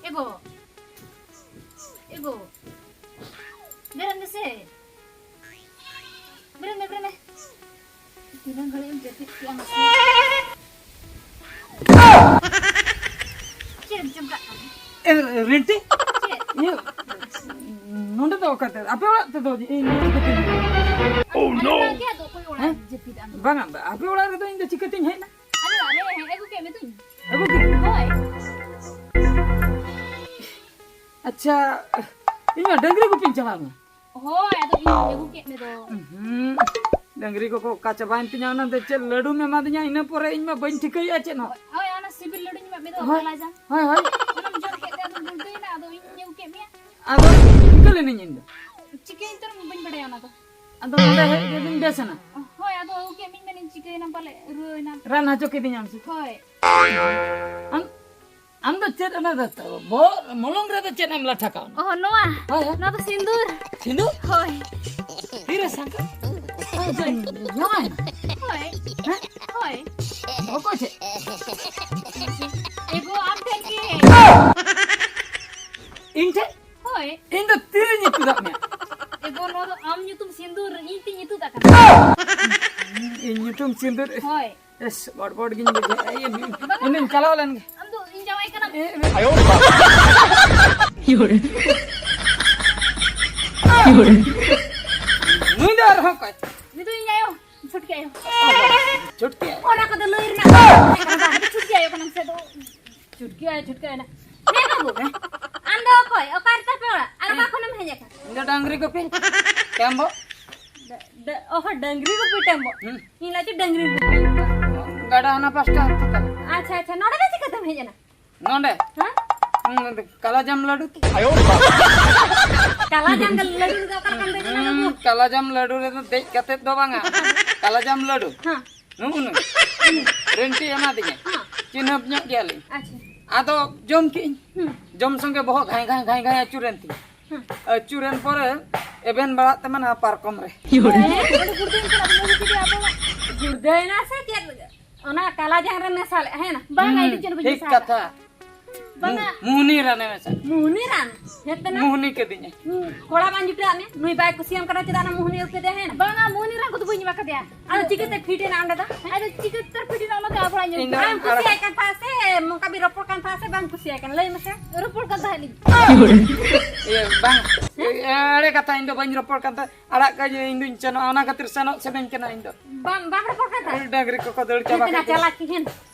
ᱮ ᱜᱚ, ᱮ ᱜᱚ, ᱵᱮᱨᱮᱫ ᱢᱮᱥᱮ᱾ ᱵᱮᱨᱮᱫ ᱢᱮ, ᱵᱮᱨᱮᱫ ᱢᱮ᱾ ᱛᱤᱱᱟᱹᱜ ᱜᱷᱟᱹᱲᱤᱡ ᱮᱢ ᱡᱟᱹᱯᱤᱫ ᱠᱮᱜᱼᱟ ᱢᱟᱥᱮ? ᱪᱮᱫ ᱮᱢ ᱪᱚᱢᱠᱟᱜ ᱠᱟᱱᱟ? ᱮ, ᱨᱤᱱᱴᱤ? ᱪᱮᱫ? ᱤᱭᱟᱹ, ᱱᱚᱸᱰᱮ ᱫᱚ ᱚᱠᱟᱛᱮ? ᱟᱯᱮ ᱚᱲᱟᱜ ᱛᱮᱫᱚ ᱤᱧ ᱪᱤᱠᱟᱹᱛᱮᱧ ᱦᱮᱡ ᱮᱱᱟ? ᱟᱫᱚ ᱚᱱᱟ ᱜᱮ ᱟᱫᱚ ᱚᱠᱚᱭ ᱚᱲᱟᱜ ᱦᱮᱸ? ᱨᱮ ᱡᱟᱹᱯᱤᱫ ᱟᱢ? ᱵᱟᱝᱟ, ᱟᱯᱮ ᱚᱲᱟᱜ ᱨᱮᱫᱚ ᱤᱧ ᱫᱚ ᱪᱤᱠᱟᱹᱛᱮᱧ ᱦᱮᱡ ᱮᱱᱟ? ᱟᱞᱮ ᱚᱲᱟᱜ ᱨᱮ, ᱦᱮᱸ, ᱟᱹᱜᱩ ᱠᱮᱫ ᱢᱮ ᱫᱩᱧ᱾ ᱟᱹᱜᱩ ᱠᱮᱫ ᱢᱮ? ᱦᱳᱭ᱾ ᱟᱪᱪᱷᱟ, ᱤᱧ ᱢᱟ ᱰᱟᱹᱝᱨᱤ ᱜᱩᱯᱤᱧ ᱪᱟᱞᱟᱣ ᱞᱮᱱᱟ᱾ ᱦᱳᱭ, ᱟᱫᱚ ᱤᱧ ᱟᱹᱜᱩ ᱠᱮᱫ ᱢᱮ ᱫᱚ᱾ ᱩᱸᱦᱩᱸ, ᱰᱟᱹᱝᱨᱤ ᱠᱚᱠᱚ ᱚᱠᱟ ᱪᱟᱵᱟᱭᱮᱱ ᱛᱤᱧᱟ, ᱚᱱᱟ ᱫᱚ ᱪᱮᱫ ᱞᱟᱹᱰᱩᱢ ᱮᱢᱟᱫᱤᱧᱟ, ᱤᱱᱟᱹ ᱯᱚᱨᱮ ᱤᱧ ᱢᱟ ᱵᱟᱹᱧ ᱴᱷᱤᱠᱟᱹᱭᱮᱫᱼᱟ ᱪᱮᱫ ᱦᱚᱸ᱾ ᱦᱳᱭ, ᱚᱱᱟ ᱥᱤᱵᱤᱞ ᱞᱟᱹᱰᱩᱧ ᱮᱢᱟᱫ ᱢᱮ ᱫᱚ, ᱦᱳᱭ, ᱠᱟᱞᱟ ᱡᱟᱝ᱾ ᱦᱳᱭ, ᱦᱳᱭ᱾ ᱚᱱᱟᱢ ᱡᱚᱢ ᱠᱮᱫ ᱛᱮ ᱟᱫᱚᱢ ᱜᱩᱞᱴᱟᱹᱭᱮᱱᱟ, ᱟᱫᱚ ᱤᱧ ᱟᱹᱜᱩ ᱠᱮᱫ ᱢᱮᱭᱟ᱾ ᱟᱫᱚ ᱪᱤᱠᱟᱹ ᱞᱮᱱᱟᱹᱧ ᱤᱧ ᱫᱚ? ᱪᱤᱠᱟᱹᱭᱮᱱ ᱪᱚᱢ ᱵᱟᱹᱧ ᱵᱟᱰᱟᱭᱟ ᱚᱱᱟ ᱫᱚ᱾ ᱟᱫᱚ ᱱᱚᱰᱮ ᱦᱮᱡ ᱠᱟᱛᱮᱧ ᱵᱮᱥ ᱮᱱᱟ᱾ ᱦᱳᱭ, ᱟᱫᱚ ᱟᱹᱜᱩ ᱠᱮᱫ ᱢᱤᱧ ᱢᱮᱱᱮᱫ ᱪᱤᱠᱟᱹᱭᱮᱱᱟᱢ ᱯᱟᱞᱮ ᱨᱩᱣᱟᱹᱭᱮᱱᱟᱢ᱾ ᱨᱟᱱ ᱦᱚᱪᱚ ᱠᱤᱫᱤᱧᱟᱢ ᱥᱮ? ᱦᱳᱭ᱾ ᱟᱢ, ᱟᱢ ᱫᱚ ᱪᱮᱫ ᱚᱱᱟ ᱫᱚ ᱵᱚᱦᱚᱜ ᱢᱚᱞᱚᱝ ᱨᱮᱫᱚ ᱪᱮᱫ ᱮᱢ ᱞᱟᱴᱷᱟ ᱠᱟᱣᱱᱟ? ᱚ, ᱱᱚᱣᱟ? ᱦᱳᱭ, ᱦᱳᱭ᱾ ᱱᱚᱣᱟ ᱫᱚ ᱥᱤᱸᱫᱩᱨ᱾ ᱥᱤᱸᱫᱩᱨ? ᱦᱳᱭ᱾ ᱛᱤᱨᱮ ᱥᱟᱸᱠᱟ? ᱟᱢ ᱫᱚ ᱡᱟᱶᱟᱭ ᱮᱱᱟ? ᱦᱳᱭ᱾ ᱦᱮᱸ? ᱦᱳᱭ᱾ ᱚᱠᱚᱭ ᱴᱷᱮᱡ? ᱮ ᱜᱚ, ᱟᱢ ᱴᱷᱮᱱ ᱜᱮ᱾ ᱤᱧ ᱴᱷᱮᱡ? ᱦᱳᱭ᱾ ᱤᱧ ᱫᱚ ᱛᱤᱨᱮᱧ ᱤᱛᱩᱫᱟᱜ ᱢᱮᱭᱟ? ᱮ ᱜᱚ, ᱱᱚᱣᱟ ᱫᱚ ᱟᱢ ᱧᱩᱛᱩᱢ ᱥᱤᱸᱫᱩᱨ ᱤᱧ ᱛᱤᱧ ᱤᱛᱩᱫ ᱟᱠᱟᱫᱟ᱾ ᱤᱧ ᱧᱩᱛᱩᱢ ᱥᱤᱸᱫᱩᱨ? ᱦᱳᱭ᱾ ᱮᱥ, ᱜᱚᱲᱵᱚᱲ ᱜᱤᱧ ᱵᱩᱡᱷᱟᱹᱣᱮᱫᱼᱟ᱾ ᱤᱭᱟᱹ, ᱵᱟᱝᱟ᱾ ᱤᱧ ᱫᱚᱧ ᱪᱟᱞᱟᱣ ᱞᱮᱱ ᱜᱮ᱾ ᱟᱢ ᱫᱚ ᱤᱧ ᱡᱟᱶᱟᱭ ᱠᱟᱱᱟᱢ᱾ ᱮ, ᱮ᱾ ᱱᱩᱭ ᱫᱚ ᱟᱨᱦᱚᱸ ᱚᱠᱚᱭ? ᱱᱩᱭ ᱫᱚ ᱤᱧ ᱟᱭᱳ, ᱪᱷᱩᱴᱠᱤ ᱟᱭᱳ᱾ ᱪᱷᱩᱴᱠᱤ ᱟᱭᱳ᱾ ᱚᱱᱟ ᱠᱚᱫᱚ ᱞᱟᱹᱭ ᱨᱮᱱᱟᱜ ᱵᱟᱝ ᱠᱟᱱᱟ, ᱵᱟᱝ᱾ ᱪᱷᱩᱴᱠᱤ ᱟᱭᱳ ᱠᱟᱱᱟᱢ ᱥᱮ ᱫᱚ? ᱪᱷᱩᱴᱠᱤ ᱟᱭᱳ, ᱪᱷᱩᱴᱠᱤ ᱟᱭᱳ ᱱᱟ᱾ ᱦᱮᱸ ᱵᱟᱹᱵᱩ, ᱟᱢ ᱫᱚ ᱚᱠᱚᱭ? ᱚᱠᱟ ᱨᱮ ᱛᱟᱯᱮ ᱚᱲᱟᱜ? ᱟᱨ ᱚᱠᱟ ᱠᱷᱚᱱᱮᱢ ᱦᱮᱡ ᱟᱠᱟᱱᱟ? ᱤᱧ ᱫᱚ ᱰᱟᱝᱨᱤ ᱜᱩᱯᱤ᱾ ᱴᱮᱢᱵᱚ᱾ ᱰᱟ-, ᱰᱟ-, ᱚᱦᱚ, ᱰᱟᱝᱨᱤ ᱜᱩᱯᱤ ᱴᱮᱢᱵᱚ᱾ ᱦᱩᱸ᱾ ᱤᱧ ᱞᱟᱹᱭ ᱪᱚ ᱰᱟᱝᱨᱤ ᱜᱩᱯᱤ᱾ ᱜᱟᱰᱟ ᱦᱟᱱᱟ ᱯᱟᱥᱴᱟ ᱟᱹᱛᱩ ᱛᱟᱞᱮ᱾ ᱟᱪᱪᱷᱟ, ᱟᱪᱪᱷᱟ, ᱱᱚᱰᱮ ᱫᱚ ᱪᱤᱠᱟᱹᱛᱮᱢ ᱦᱮᱡ ᱮᱱᱟ? ᱱᱚᱰᱮ? ᱦᱮᱸ? ᱦᱩᱸ, ᱱᱚᱰᱮ ᱠᱟᱞᱟᱡᱟᱢ ᱞᱟᱹᱰᱩ᱾ ᱠᱟᱞᱟᱡᱟᱢ ᱞᱟᱹᱰᱩ ᱨᱮᱫᱚ ᱚᱠᱟ ᱞᱮᱠᱟᱢ ᱫᱮᱡ ᱮᱱᱟ ᱵᱟᱹᱵᱩ? ᱦᱩᱸ, ᱠᱟᱞᱟᱡᱟᱢ ᱞᱟᱹᱰᱩ ᱨᱮᱫᱚ ᱫᱮᱡ ᱠᱟᱛᱮ ᱫᱚ ᱵᱟᱝᱟ᱾ ᱠᱟᱞᱟᱡᱟᱢ ᱞᱟᱹᱰᱩ᱾ ᱦᱮᱸ᱾ ᱱᱩᱜᱼᱩ ᱱᱩᱭ᱾ ᱨᱮᱱᱴᱤ ᱮᱢᱟᱫᱤᱧᱟ᱾ ᱦᱮᱸ᱾ ᱪᱤᱱᱦᱟᱹᱯ ᱧᱚᱜ ᱜᱮᱭᱟᱞᱤᱧ᱾ ᱟᱪᱪᱷᱟ᱾ ᱟᱫᱚ ᱡᱚᱢ ᱠᱮᱜᱼᱟᱹᱧ᱾ ᱦᱩᱸ᱾ ᱡᱚᱢ ᱥᱚᱸᱜᱮ ᱵᱚᱦᱚᱜ ᱜᱷᱟᱸᱭ ᱜᱷᱟᱸᱭ ᱜᱷᱟᱸᱭ ᱜᱷᱟᱸᱭ ᱟᱹᱪᱩᱨᱮᱱ ᱛᱤᱧᱟ᱾ ᱦᱩᱸ᱾ ᱟᱹᱪᱩᱨᱮᱱ ᱯᱚᱨᱮ ᱮᱵᱷᱮᱱ ᱵᱟᱲᱟᱜ ᱛᱮ ᱢᱟᱱᱮ ᱯᱟᱨᱠᱚᱢ ᱨᱮ᱾ ᱦᱮᱸ, ᱚᱸᱰᱮ ᱜᱩᱲᱫᱟᱹᱭᱮᱱ ᱠᱷᱟᱱ ᱟᱫᱚ ᱱᱩᱭ ᱜᱤᱫᱽᱨᱟᱹ ᱟᱫᱚ ᱜᱩᱲᱫᱟᱹᱭᱮᱱᱟ ᱥᱮ ᱪᱮᱫ? ᱚᱱᱟ ᱠᱟᱞᱟ ᱡᱟᱝ ᱨᱮ ᱢᱮᱥᱟ ᱞᱮᱫ, ᱦᱮᱸ ᱱᱟ? ᱵᱟᱝ, ᱦᱩᱸ, ᱟᱭᱰᱤ ᱪᱮᱫ ᱦᱚᱸ ᱵᱟᱹᱧ ᱴᱷᱤᱠ ᱢᱮᱥᱟ ᱠᱟᱛᱷᱟ᱾ ᱟᱠᱟᱫᱟ᱾ ᱵᱟᱝᱟ᱾ ᱢᱩ-, ᱢᱩᱦᱱᱤ ᱨᱟᱱᱮ ᱢᱮᱥᱟ᱾ ᱢᱩᱦᱱᱤ ᱨᱟᱱ? ᱦᱮᱸ ᱛᱮ ᱱᱟ᱾ ᱢᱩᱦᱱᱤ ᱠᱟᱹᱫᱤᱧᱟ᱾ ᱦᱩᱸ, ᱠᱚᱲᱟ ᱵᱟᱝ ᱡᱩᱴᱟᱹᱜ ᱢᱮ᱾ ᱱᱩᱭ ᱵᱟᱭ ᱠᱩᱥᱤᱭᱟᱢ ᱠᱟᱱᱟ, ᱪᱮᱫᱟᱜ ᱱᱟ ᱢᱩᱦᱱᱤ ᱟᱹᱜᱩ ᱠᱮᱫᱮᱭᱟ ᱦᱮᱸ? ᱵᱟᱝᱟ, ᱢᱩᱦᱱᱤ ᱨᱟᱱ ᱠᱚᱫᱚ ᱵᱟᱹᱧ ᱮᱢᱟ ᱠᱟᱫᱮᱭᱟ᱾ ᱟᱫᱚ ᱪᱤᱠᱟᱹᱛᱮ ᱯᱷᱤᱴ ᱮᱱᱟ ᱚᱸᱰᱮ ᱫᱚ? ᱟᱫᱚ ᱪᱤᱠᱟᱹᱛᱮ ᱯᱷᱤᱴ ᱮᱱᱟ ᱚᱱᱟ ᱫᱚ ᱟᱵᱚ ᱤᱧ ᱫᱚ ᱟᱢ ᱟᱲᱟᱜ ᱠᱩᱥᱤᱭᱟᱭ ᱠᱟᱱ ᱛᱟᱦᱮᱸ ᱥᱮ ᱱᱚᱝᱠᱟ ᱵᱤᱱ ᱨᱚᱯᱚᱲ ᱠᱟᱱ ᱛᱟᱦᱮᱸ ᱥᱮ ᱵᱟᱝ ᱠᱩᱥᱤᱭᱟᱭ ᱠᱟᱱᱟ? ᱞᱟᱹᱭ ᱢᱮᱥᱮ᱾ ᱨᱚᱯᱚᱲ ᱠᱟᱱ ᱛᱟᱦᱮᱸᱫ ᱞᱤᱧ᱾ ᱤᱭᱟᱹ, ᱵᱟᱝ᱾ ᱦᱮᱸ? ᱮᱲᱮ ᱠᱟᱛᱷᱟ, ᱤᱧ ᱫᱚ ᱵᱟᱹᱧ ᱨᱚᱯᱚᱲ ᱠᱟᱱ ᱛᱟᱦᱮᱸᱫ᱾ ᱟᱲᱟᱜ ᱠᱟᱜ ᱤᱧ ᱫᱩᱧ ᱥᱮᱱᱚᱜᱼᱟ, ᱚᱱᱟ ᱠᱷᱟᱹᱛᱤᱨ ᱥᱮᱱᱚᱜ ᱥᱟᱱᱟᱧ ᱠᱟᱱᱟ ᱤᱧ ᱫᱚ᱾ ᱵᱟᱢ, ᱵᱟᱢ ᱨᱚᱯᱚᱲ ᱠᱟᱱ ᱛᱟᱦᱮᱸᱫ? ᱰᱟᱝᱨᱤ ᱠᱚᱠᱚ ᱫᱟᱹᱲ ᱪᱟᱵᱟ ᱦᱮᱸ, ᱠᱮᱫ ᱛᱤᱧᱟ᱾ ᱪᱟᱞᱟᱠ ᱦᱮᱸ᱾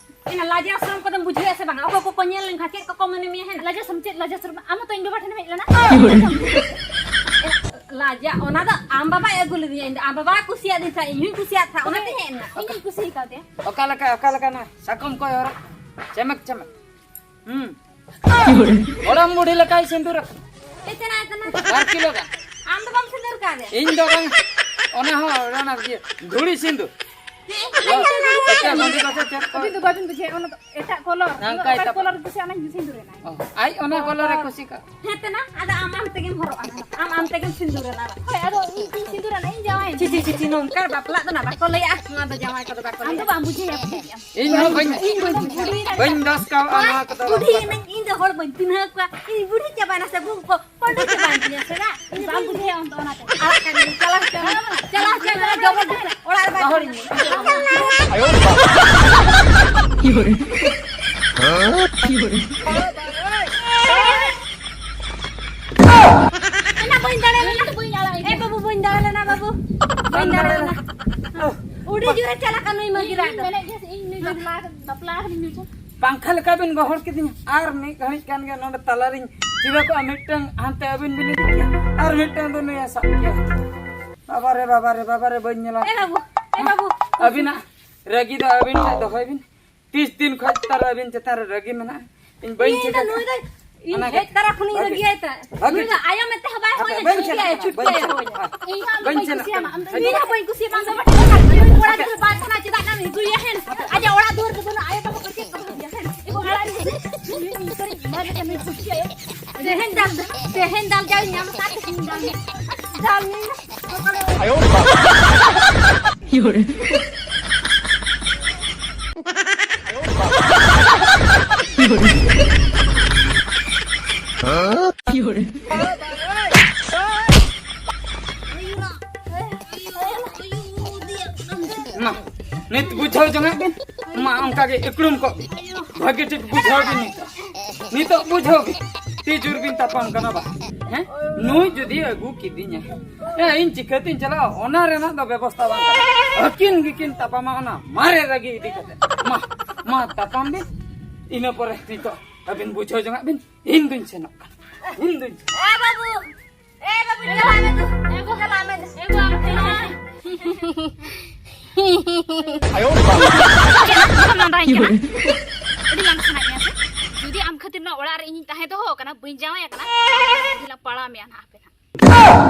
ᱤᱧ ᱞᱟᱡᱟᱣ ᱥᱚᱨᱚᱢ ᱠᱚᱫᱚᱢ ᱵᱩᱡᱷᱟᱹᱣᱮᱫᱼᱟ ᱥᱮ ᱵᱟᱝ? ᱚᱠᱚᱭ ᱠᱚᱠᱚ ᱧᱮᱞ ᱞᱮᱱᱠᱷᱟᱱ ᱪᱮᱫ ᱠᱚᱠᱚ ᱢᱚᱱᱮ ᱢᱮᱭᱟ ᱦᱮᱸ? ᱞᱟᱡᱟᱣ ᱥᱚᱨᱚᱢ ᱪᱮᱫ ᱞᱟᱡᱟᱣ ᱥᱚᱨᱚᱢ? ᱟᱢ ᱦᱚᱸᱛᱚ ᱤᱧ ᱵᱟᱵᱟ ᱴᱷᱮᱱᱮᱢ ᱦᱮᱡ ᱞᱮᱱᱟ᱾ ᱞᱟᱡᱟ, ᱚᱱᱟ ᱫᱚ ᱟᱢ ᱵᱟᱵᱟᱭ ᱟᱹᱜᱩ ᱞᱮᱫᱤᱧᱟ, ᱤᱧ ᱫᱚ ᱟᱢ ᱵᱟᱵᱟᱭ ᱠᱩᱥᱤᱭᱟᱫᱤᱧ ᱛᱟᱦᱮᱸᱫ, ᱤᱧ ᱦᱚᱸᱧ ᱠᱩᱥᱤᱭᱟᱫ ᱛᱟᱦᱮᱸᱫ, ᱚᱱᱟᱛᱮ ᱦᱮᱡ ᱮᱱᱟ᱾ ᱤᱧᱤᱧ ᱠᱩᱥᱤ ᱠᱟᱣᱫᱮᱭᱟ᱾ ᱚᱠᱟ ᱞᱮᱠᱟ, ᱚᱠᱟ ᱞᱮᱠᱟ ᱱᱟ ᱥᱟᱠᱚᱢ ᱠᱚᱭ ᱦᱚᱨᱚᱜ? ᱪᱮᱢᱮᱠ, ᱪᱮᱢᱮᱠ᱾ ᱦᱩᱸ᱾ ᱜᱚᱲᱚᱢ ᱵᱩᱰᱷᱤ ᱞᱮᱠᱟᱭ ᱥᱤᱸᱫᱩᱨ ᱟᱠᱟᱱᱟ᱾ ᱮ ᱪᱮᱱᱟ, ᱮ ᱪᱮᱱᱟ᱾ ᱵᱟᱨ ᱠᱤᱞᱳ ᱜᱟᱱ᱾ ᱟᱢ ᱫᱚ ᱵᱟᱢ ᱥᱤᱸᱫᱩᱨ ᱠᱟᱫᱮᱭᱟ? ᱤᱧ ᱫᱚ ᱵᱟᱝ, ᱚᱱᱟ ᱦᱚᱸ ᱚᱱᱟ ᱤᱭᱟᱹ, ᱫᱷᱩᱲᱤ ᱥᱤᱸᱫᱩᱨ᱾ ᱪᱮᱫ? ᱞᱚ, ᱪᱮᱫ ᱵᱟᱸᱫᱤ ᱠᱚ ᱥᱮ ᱪᱮᱫ ᱠᱚ? ᱟᱹᱵᱤᱱ ᱫᱚ ᱵᱟᱵᱤᱱ ᱵᱩᱡᱷᱟᱹᱣᱟ, ᱚᱱᱟ ᱫᱚ ᱮᱴᱟᱜ ᱠᱚᱞᱚᱨ᱾ ᱱᱚᱝᱠᱟᱭ ᱚᱠᱟ ᱛᱟᱯᱟ᱾ ᱠᱚᱞᱚᱨ ᱠᱩᱥᱤᱭᱟᱜᱼᱟ, ᱚᱱᱟᱧ ᱥᱤᱸᱫᱩᱨ ᱮᱱᱟ᱾ ᱚ, ᱟᱡ ᱚᱱᱟ ᱠᱚᱞᱚᱨ ᱮ ᱠᱩᱥᱤ ᱠᱟᱜ᱾ ᱦᱮᱸ ᱛᱮᱱᱟ, ᱟᱫᱚ ᱟᱢ ᱟᱢ ᱛᱮᱜᱮᱢ ᱦᱚᱨᱚᱜᱼᱟ, ᱟᱢ ᱟᱢ ᱛᱮᱜᱮᱢ ᱥᱤᱸᱫᱩᱨ ᱮᱱᱟ᱾ ᱦᱳᱭ, ᱟᱫᱚ ᱤᱧ ᱛᱤᱧ ᱥᱤᱸᱫᱩᱨ ᱮᱱᱟ, ᱤᱧ ᱡᱟᱶᱟᱭ ᱮᱱᱟ᱾ ᱪᱤ, ᱪᱤ, ᱪᱤ, ᱪᱤ, ᱱᱚᱝᱠᱟ ᱵᱟᱯᱞᱟᱜ ᱫᱚ ᱱᱟ ᱵᱟᱠᱚ ᱞᱟᱹᱭᱟ, ᱱᱚᱣᱟ ᱫᱚ ᱡᱟᱶᱟᱭ ᱠᱚᱫᱚ ᱵᱟᱠᱚ ᱞᱟᱹᱭᱟ᱾ ᱟᱢ ᱫᱚ ᱵᱟᱢ ᱵᱩᱡᱷᱟᱹᱣᱟ, ᱵᱩᱡᱷᱟᱹᱣ ᱠᱮᱜᱼᱟᱢ᱾ ᱤᱧ ᱦᱚᱸ ᱵᱟᱹᱧ, ᱤᱧ ᱵᱟᱹᱧ ᱵᱩᱰᱷᱤ ᱮᱱᱟ᱾ ᱵᱟᱹᱧ ᱫᱚᱥ ᱠᱟᱣᱟ ᱱᱚᱣᱟ ᱠᱚᱫᱚ ᱵᱩᱰᱷᱤ ᱵᱟᱯᱞᱟ ᱫᱚ᱾ ᱮᱱᱟᱹᱧ, ᱤᱧ ᱫᱚ ᱦᱚᱲ ᱵᱟᱹᱧ ᱪᱤᱱᱦᱟᱹᱣ ᱠᱚᱣᱟ, ᱤᱧ ᱵᱩᱰᱷᱤ ᱪᱟᱵᱟᱭᱮᱱᱟ ᱥᱮ ᱵᱩ ᱠᱚ᱾ ᱯᱟᱹᱰᱩ ᱪᱟᱵᱟᱭᱮᱱ ᱛᱤᱧᱟ ᱥᱮ ᱵᱟᱝ? ᱤᱧ ᱫᱚ ᱵᱟᱢ ᱵᱟᱹᱧ ᱵᱩᱡᱷᱟᱹᱣᱟ ᱟᱢ ᱫᱚ ᱚᱱᱟᱛᱮ᱾ ᱟᱲᱟᱜ ᱠᱟᱜ ᱢᱮ, ᱪᱟᱞᱟᱜ ᱠᱟᱱᱟ, ᱪᱟᱞᱟᱜ ᱠᱟᱱᱟ, ᱡᱚᱵᱚᱨ ᱫᱚᱥᱛᱤ ᱚᱲᱟᱜ ᱨᱮ ᱵᱟᱭ ᱜᱚᱦᱚᱲᱤᱧ ᱢᱮ᱾ ᱟᱭᱳ ᱵᱟᱵᱟ᱾ ᱮᱱᱟ ᱵᱟᱹᱧ ᱫᱟᱲᱮ ᱞᱮᱱᱟ᱾ ᱵᱟᱹᱧ ᱟᱲᱟᱜ ᱮ ᱵᱟᱹᱵᱩ, ᱵᱟᱹᱧ ᱫᱟᱲᱮ ᱞᱮᱱᱟ ᱵᱟᱹᱵᱩ, ᱵᱟᱹᱧ ᱫᱟᱲᱮ ᱞᱮᱱᱟ᱾ ᱟᱹᱰᱤ ᱡᱳᱨᱮ ᱪᱟᱞᱟᱜ ᱠᱟᱱᱟ ᱱᱩᱭ ᱢᱟᱹᱡᱷᱤ ᱨᱟᱡᱽ ᱫᱚ᱾ ᱢᱮᱱᱮᱫ ᱜᱮ ᱤᱧ ᱱᱩᱭ ᱵᱟᱯᱞᱟ, ᱵᱟᱯᱞᱟ ᱟᱠᱟᱫᱤᱧ ᱱᱩᱭ ᱠᱚ᱾ ᱯᱟᱝᱠᱷᱟ ᱞᱮᱠᱟ ᱵᱤᱱ ᱜᱚᱦᱚᱲ ᱠᱤᱫᱤᱧᱟ, ᱟᱨ ᱢᱤᱫ ᱜᱷᱟᱹᱲᱤᱡ ᱠᱷᱟᱱ ᱜᱮ ᱱᱚᱰᱮ ᱛᱟᱞᱟᱨᱤᱧ ᱪᱤᱨᱟᱹ ᱠᱚᱜᱼᱟ᱾ ᱢᱤᱫᱴᱟᱝ ᱦᱟᱱᱛᱮ ᱟᱹᱵᱤᱱ ᱵᱤᱱ ᱤᱫᱤ ᱠᱮᱭᱟ, ᱟᱨ ᱢᱤᱫᱴᱟᱝ ᱫᱚ ᱱᱩᱭᱮ ᱥᱟᱵ ᱠᱮᱭᱟ᱾ ᱵᱟᱵᱟ ᱨᱮ, ᱵᱟᱵᱟ ᱨᱮ, ᱵᱟᱵᱟ ᱨᱮ, ᱵᱟᱹᱧ ᱧᱮᱞᱟ᱾ ᱮ ᱵᱟᱹᱵᱩ, ᱮ ᱵᱟᱹᱵᱩ᱾ ᱟᱹᱵᱤᱱᱟᱜ ᱨᱟᱹᱜᱤ ᱫᱚ ᱟᱹᱵᱤᱱ ᱴᱷᱮᱱ ᱫᱚᱦᱚᱭ ᱵᱤᱱ᱾ ᱛᱤᱥ ᱫᱤᱱ ᱠᱷᱚᱡ ᱛᱟᱨ ᱟᱹᱵᱤᱱ ᱪᱮᱛᱟᱱ ᱨᱮ ᱨᱟᱹᱜᱤ ᱢᱮᱱᱟᱜᱼᱟ? ᱤᱧ ᱵᱟᱹᱧ ᱤᱧ ᱫᱚ ᱴᱷᱤᱠᱟ᱾ ᱱᱩᱭ ᱫᱚ ᱤᱧ ᱚᱱᱟ ᱦᱮᱡ ᱜᱮ᱾ ᱛᱟᱨᱟ ᱠᱷᱚᱱᱤᱧ ᱵᱷᱟᱜᱮ᱾ ᱨᱟᱹᱜᱤᱭᱟᱭ ᱛᱟ᱾ ᱵᱷᱟᱜᱮ᱾ ᱱᱩᱭ ᱫᱚ ᱟᱭᱳ ᱢᱮᱱᱛᱮ ᱦᱚᱸ ᱵᱟᱭ ᱦᱟᱯᱮ, ᱦᱚᱦᱚᱧᱟ, ᱵᱟᱹᱧ ᱪᱷᱩᱴᱠᱤ ᱪᱟᱞᱟᱜ ᱟᱭᱳ, ᱠᱟᱱᱟ, ᱪᱷᱩᱴᱠᱤ ᱵᱟᱹᱧ ᱟᱭᱳ᱾ ᱪᱟᱞᱟᱜ ᱠᱟᱱᱟ᱾ ᱵᱟᱹᱧ ᱪᱷᱩᱴᱠᱤ ᱪᱷᱩᱴᱠᱤ ᱟᱭᱳ᱾ ᱤᱧ ᱦᱚᱸ ᱵᱟᱹᱧ ᱠᱩᱥᱤᱭᱟᱢᱟ, ᱟᱢ ᱫᱚ ᱢᱤᱫᱴᱮᱱ ᱠᱚᱲᱟ ᱜᱤᱫᱽᱨᱟᱹ ᱵᱟᱭ ᱠᱟᱱᱟ, ᱪᱮᱫᱟᱜ ᱱᱟᱢ ᱟᱹᱜᱩᱭᱟ ᱦᱮᱸ? ᱟᱡᱟᱜ ᱚᱲᱟᱜ ᱫᱩᱣᱟᱹᱨ ᱫᱚ ᱵᱟᱹᱱᱩᱜ, ᱟᱭᱳ ᱵᱟᱵᱟ ᱠᱚ ᱪᱮᱫ ᱠᱚ ᱵᱟᱹᱜᱤᱭᱟ ᱦᱮᱸ? ᱤᱧ ᱟᱲᱟᱜ ᱨᱮ ᱱᱩᱭ ᱪᱷᱩᱴᱠᱤ ᱟᱭᱳ᱾ ᱛᱮᱦᱮᱧ ᱫᱟᱞ, ᱛᱮᱦᱮᱧ ᱫᱟᱞ ᱡᱟᱣ ᱧᱟᱢ ᱠᱟᱜ ᱛᱮᱦᱮᱧ ᱫᱟᱞ ᱢᱮ᱾ ᱫᱟᱞ ᱢᱮ᱾ ᱟᱭᱳ ᱵᱟᱵᱟ᱾ ᱦᱤᱭᱳᱨᱮ᱾ ᱦᱤᱭᱳᱨᱮ᱾ ᱢᱟ, ᱱᱤᱛ ᱵᱩᱡᱷᱟᱹᱣ ᱡᱚᱝᱟᱜ ᱵᱤᱱ᱾ ᱢᱟ, ᱚᱱᱠᱟ ᱜᱮ ᱤᱠᱲᱩᱢ ᱠᱚᱜ ᱵᱤᱱ᱾ ᱵᱷᱟᱹᱜᱤ ᱴᱷᱤᱠ ᱵᱩᱡᱷᱟᱹᱣ ᱵᱤᱱ ᱱᱤᱛᱚᱜ᱾ ᱱᱤᱛᱚᱜ ᱵᱩᱡᱷᱟᱹᱣ ᱵᱤᱱ᱾ ᱛᱤ ᱡᱳᱨ ᱵᱤᱱ ᱛᱟᱯᱟᱢ ᱠᱟᱱᱟ ᱵᱟ? ᱦᱮᱸ? ᱱᱩᱭ ᱡᱩᱫᱤ ᱟᱹᱜᱩ ᱠᱤᱫᱤᱧᱟ, ᱮ, ᱤᱧ ᱪᱤᱠᱟᱹᱛᱤᱧ ᱪᱟᱞᱟᱜᱼᱟ? ᱚᱱᱟ ᱨᱮᱱᱟᱜ ᱫᱚ ᱵᱮᱵᱚᱥᱛᱷᱟ ᱵᱟᱝ ᱠᱟᱱᱟ᱾ ᱟᱹᱠᱤᱱ ᱜᱮᱠᱤᱱ ᱛᱟᱯᱟᱢᱟ ᱚᱱᱟ ᱢᱟᱨᱮ ᱨᱟᱹᱜᱤ ᱤᱫᱤ ᱠᱟᱛᱮ᱾ ᱢᱟ, ᱢᱟ, ᱛᱟᱯᱟᱢ ᱵᱤᱱ᱾ ᱤᱱᱟᱹ ᱯᱚᱨᱮ ᱱᱤᱛᱚᱜ ᱟᱹᱵᱤᱱ ᱵᱩᱡᱷᱟᱹᱣ ᱡᱚᱝᱟᱜ ᱵᱤᱱ᱾ ᱤᱧ ᱫᱩᱧ ᱥᱮᱱᱚᱜ ᱠᱟᱱᱟ᱾ ᱤᱧ ᱫᱩᱧ ᱮ ᱵᱟᱹᱵᱩ, ᱮ ᱵᱟᱹᱵᱩ, ᱪᱟᱞᱟᱜ ᱢᱮ ᱛᱚ, ᱪᱟᱞᱟᱜ ᱢᱮ᱾ ᱮ ᱵᱟᱹᱵᱩ, ᱟᱢ ᱴᱷᱮᱱ ᱦᱚᱸ᱾ ᱪᱮᱫ ᱮᱢ ᱞᱟᱸᱫᱟᱭ ᱠᱟᱱᱟ? ᱟᱹᱰᱤ ᱞᱟᱸᱫᱟ ᱥᱟᱱᱟᱭᱮᱫ ᱢᱮᱭᱟ ᱥᱮ? ᱡᱩᱫᱤ ᱟᱢ ᱠᱷᱟᱹᱛᱤᱨ ᱱᱚᱣᱟ ᱚᱲᱟᱜ ᱨᱮ ᱤᱧᱤᱧ ᱛᱟᱦᱮᱸ ᱫᱚᱦᱚ ᱟᱠᱟᱱᱟ, ᱵᱟᱹᱧ ᱡᱟᱶᱟᱭ ᱟᱠᱟᱱᱟ, ᱟᱹᱰᱤ ᱞᱟᱝ ᱯᱟᱲᱟᱣ ᱢᱮᱭᱟ ᱱᱟᱦᱟᱜ ᱟᱯᱮ ᱱᱟᱦᱟᱜ᱾